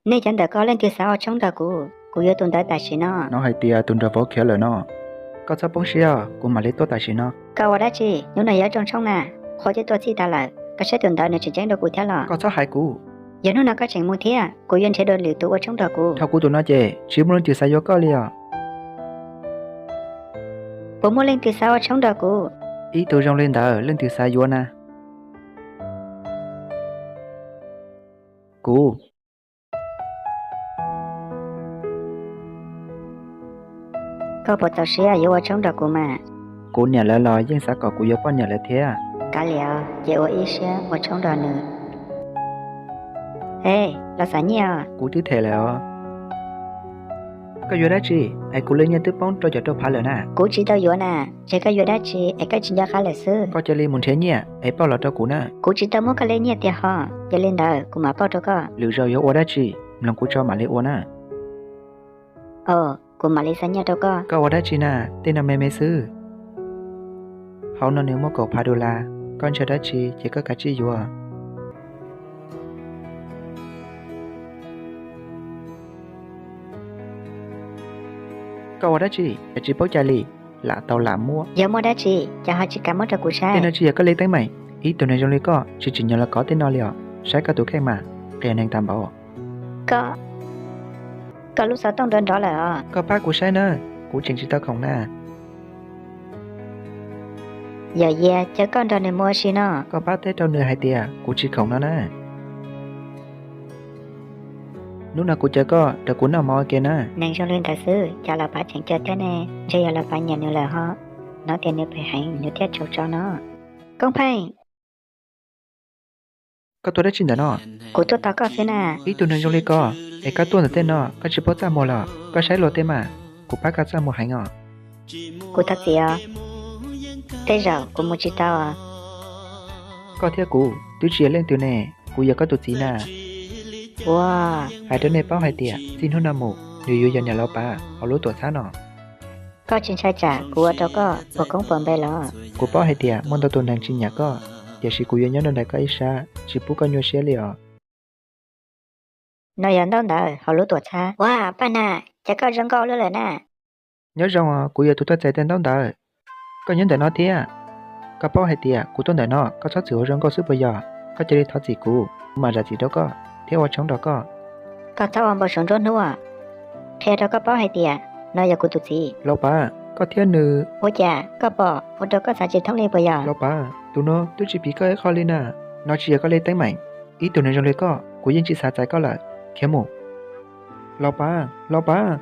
Nej cov ntawm koj leej twg xav ua tshoob nrog kuv, kuv yuav tus ntawd tam sim no. Hnov hais tias tus nraug vauv khiav lawm no. Koj txhob poob siab, kuv mam li tuaj tam sim no. Koj ua dab tsi? Hnub no yog ib rooj tshoob na, qhua twb tuaj txij tas lawm, koj saib tus ntawd nws tseem ceeb dua kuv thiab los? Koj txhob hais kuv. Yog hnub no koj tseem mus thiab, kuv yuav nrhiav dua lwm tus ua tshoob nrog kuv. Dhau kuv tus no ces tsis muaj leej twg xav yuav koj li os. Puas muaj leej twg xav ua tshoob nrog kuv? Ib tug zoo li ntawd leej twg xav yuav na? Kuv. Koj puas txaus siab yuav ua tshoob nrog kuv mas? Kuv niam lawv los yeej xav kom kuv yuav poj niam lawv thiab. Kav liam, ces ua ib siab ua tshoob nrog nws. Ej, los xav nyiaj os. Kuv twb them lawm os. Koj yuav dab tsi es kuv lub nyiaj twb poob rau caum rau phav lawm na. Kuv tsis tau yuav na, ces koj yuav dab tsi es koj tsis nco qab lawm xwb? Koj cia li mus nrhiav nyiaj es pauj los rau kuv na. Kuv tsis tau muab koj li nyiaj tiag ho, yog li ntawd kuv mam pauj rau koj. Lwm zaus yuav ua dab tsi, mloog kuv tso mam li ua na. Os, kuv mam li xa nyiaj rau koj. Koj ua dab tsi na, tej no me me xwb. Hauv no nws muaj kaum phav dollar, koj ntshaw dab tsi ces koj kav tsij yuav. Koj ua dab tsi es tsis paub cai li, lam tau lam muab? Yog muaj dab tsi ces ho tsis kam muab rau kuv saib. Tej no tsis yog koj li teeb meem, ib tug neeg zoo li koj tsis tsim nyog los kov tej no li os. Saib koj tus kheej mas, qias neeg tag npaum. Koj, koj lub xov tooj nrov nrov lawm os. Koj pab kuv saib na, kuv tseem tsis tau khoom na. Yog Yias caw koj nrog nws mus ua si no. Koj pab teb rau nws hais tias kuv tsis khoom no na. Hnub no kuv caw koj nrog kuv noj mov ua ke na. Neeg zoo li ntawd xwb cas los pav tseem caw thiab ne, ntshe yog los pav nyiam nws lawm ho. Hnov tias nws phem heev nws thiaj tsaug tso no. Koob Pheej, koj tuaj dab tsi ntawm no? Kuv tuaj tos koj xwb na. Ib tug neeg zoo li koj es koj tuaj ntawm tej no koj tsis paub txaj muag los? Koj saib luag tej mas, kuv pab koj txaj muag heev os. Kuv thov txim os, tej zaum kuv mus tsis tau os. Koj thiab kuv twb tsis yog leej twg ne, kuv yog koj tus txiv na. Ua, hais rau nej paub hais tias txij hnub no mus nws yuav yog niam laus pav hauv lub tuam txhab no. Koj tsis ntshai tsam kuv ua rau koj puas koob puas npe los? Kuv paub hais tias muaj ntau tus neeg tsis nyiam koj, tiam sis kuv yuav nyob nrog nraim koj ib sab, tsis pub koj nyuaj siab li os. No yog ntaub ntawv hauv lub tuam txhab. Ua, Paj Nag, cas koj zoo nkauj luaj lawm na. Nyob zoo os, kuv yog tus tuaj txais tej ntaub ntawv. Koj nyob ntawm no thiab. Koj paub hais tias kuv tuaj ntawm no, koj txhob txwm ua zoo nkauj xwb puas yog? Koj cia li thov txim kuv, kuv mam zam txim rau koj thiab ua tshoob nrog koj. Koj txhob ua npau suav ntsuab hnub. Qhia rau koj paub hais tias no yog kuv tus txiv. Laus Pav, koj thiab nws. Ua cas koj pom ua rau koj xav tsis thoob li puas yog? Laus Pav, tus no twb tsis phim koj ib qho li na. No tsis yog koj li teeb meem. Ib tug neeg zoo li koj kuv yeej tsis xav txais koj lawm. Khiav mus. Laus Pav, Laus Pav,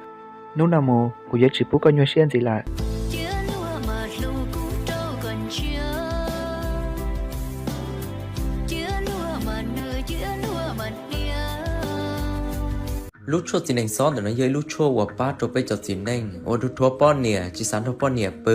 hnub no mus kuv yuav tsis pub koj nyuaj siab ntxiv lawm. Lub tshuaj txiv neej xob ntawm no yog ib lub tshuaj uas pab rau peb cov txiv neej uas dhuav poj niam tsis xav nrog poj niam pw.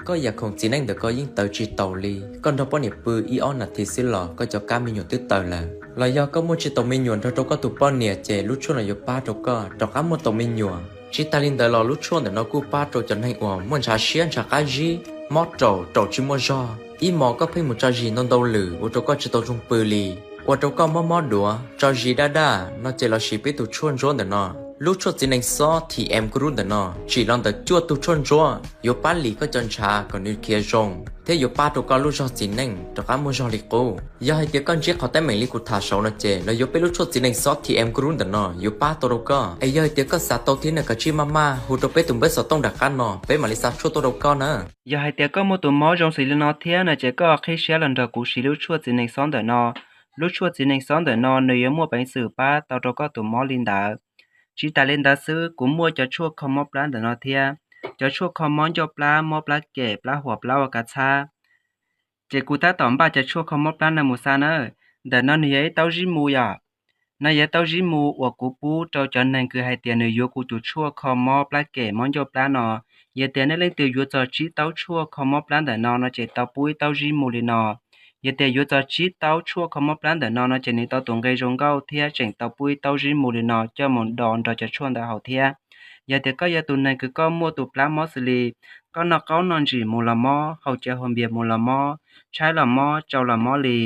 Koj yam khoom txiv neej ntawm koj yeej tawv tsis taus li, koj nrog poj niam pw ib ob nas this xwb los koj cov kab me nyuam twb tawg lawm. Los yog koj muaj tsis taus me nyuam nrog rau koj tus poj niam ces lub tshuaj no yuav pab rau koj rov qab muaj tau me nyuam. Tsis tas li ntawd los lub tshuaj ntawm no kuj pab rau cov neeg uas muaj ntshav siab ntshav qab zib, mob raum, raum tsis muaj zog. Ib hmos koj pheej mus tso zis ntau ntau lwm ua rau koj tsis tau zoo pw li, ua rau koj mob mob duav, tso zis daj daj no ces los siv peb tus tshuaj ntsuab ntawm no. Lub tshuaj txiv neej xob T M Group ntawm no tsim los ntawm cuaj tug tshuaj ntsuab yuav pab lim koj cov ntshav kom nws khiav zoo, thiab yuav pab rau koj lub zog txiv neej rov qab muaj zog li qub. Yog hais tias koj ntsib qhov teeb meem li kuv tham saud no ces los yuav peb lub tshuaj txiv neej xob T M Group ntawm no yuav pab tau rau koj. Es yog hais tias koj xav tau thiab no kav tsij maj maj hu rau peb tus npawb xov tooj nram qab no peb mam li xa tshuaj tuaj rau koj na. Yog hais tias koj muaj tus mob zoo xws li no thiab no ces koj qhib siab los nrog kuv siv lub tshuaj txiv neej xob ntawm no. Lub tshuaj txiv neej xob ntawm no nws yuav muaj peev xwm pab tau rau koj tus mob li ntawd. Tsis tas li ntawd xwb, kuv muaj cov tshuaj kho mob plab ntawm no thiab, cov tshuaj kho mob ncauj plab, mob plab kem, plab huam, plab ua kav txhab. Ces kuv tab tom npaj cov tshuaj kho mob plab no mus xa na. Ntawm no nws yog ib taub zib mu yom. No yog ib taub zib mu uas kuv pub rau cov neeg kws hais tias nws yuav kuv tus tshuaj kho mob plab kem mob ncauj plab no. Yog tias nej leej twg yuav txog tsib taub tshuaj kho mob plab ntawm no no ces tau pub ib taub zib mu li no. Yog tias yuav txog tsib taub tshuaj kho mob plab ntawm no no ces nws tau tus nqe zoo nkauj thiab tseem tau pub ib taub zib mu li no coj mus do nrog cov tshuaj ntawd haus thiab. Yog tias koj yog tus neeg kws koj muaj tus plab mob xws li koj noj qaub noj ntsim mus los mob, haus cawv haus npias mus los mob, tshaib los mob, tsau los mob li,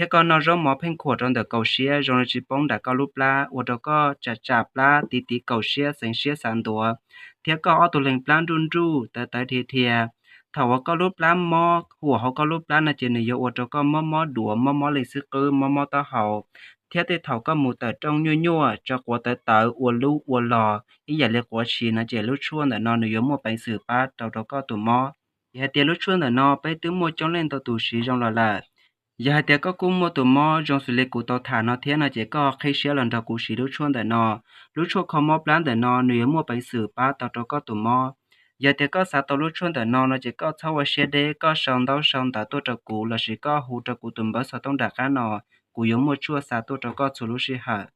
thiab koj noj zaub mov pheej khuam rau ntawm kaum siab zoo li tsis poob nram koj lub plab ua rau koj tsam tsam plab tiv tiv kaum siab xeev siab xav ntuav, thiab koj ob tug leeg plab nruj nruj tawv tawv dhia dhia. Thaum uas koj lub plab mob huam hauv koj lub plab no ces nws yuav ua rau koj mob mob duav, mob mob leej xwb qwb, mob mob taub hau, thiab tej thaum koj mus tawm rooj nyuaj nyuaj tso quav tawv tawv ua lub ua los ib yam li quav tshis no ces lub tshuaj ntawm no nws yuav muaj peev xwm pab rau rau koj tus mob. Yog hais tias lub tshuaj ntawm no peb twb muaj coob leej ntau tus siv zoo los lawm, yog hais tias koj kuj muaj tus mob zoo xws li kuv tau tham no thiab no ces koj qhib siab los nrog kuv siv lub tshuaj ntawm no. Lub tshuaj kho mob plab ntawm no nws yuav muaj peev xwm pab tau rau koj tus mob. Yog tias koj xav tau lub tshuaj ntawm no no ces koj txhob ua siab deb, koj sau ntaub sau ntawv tuaj rau kuv lossis koj hu rau kuv tus npawb xov tooj nram qab no, kuv yuav muaj tshuaj xa tuaj rau koj txhua lub sij hawm.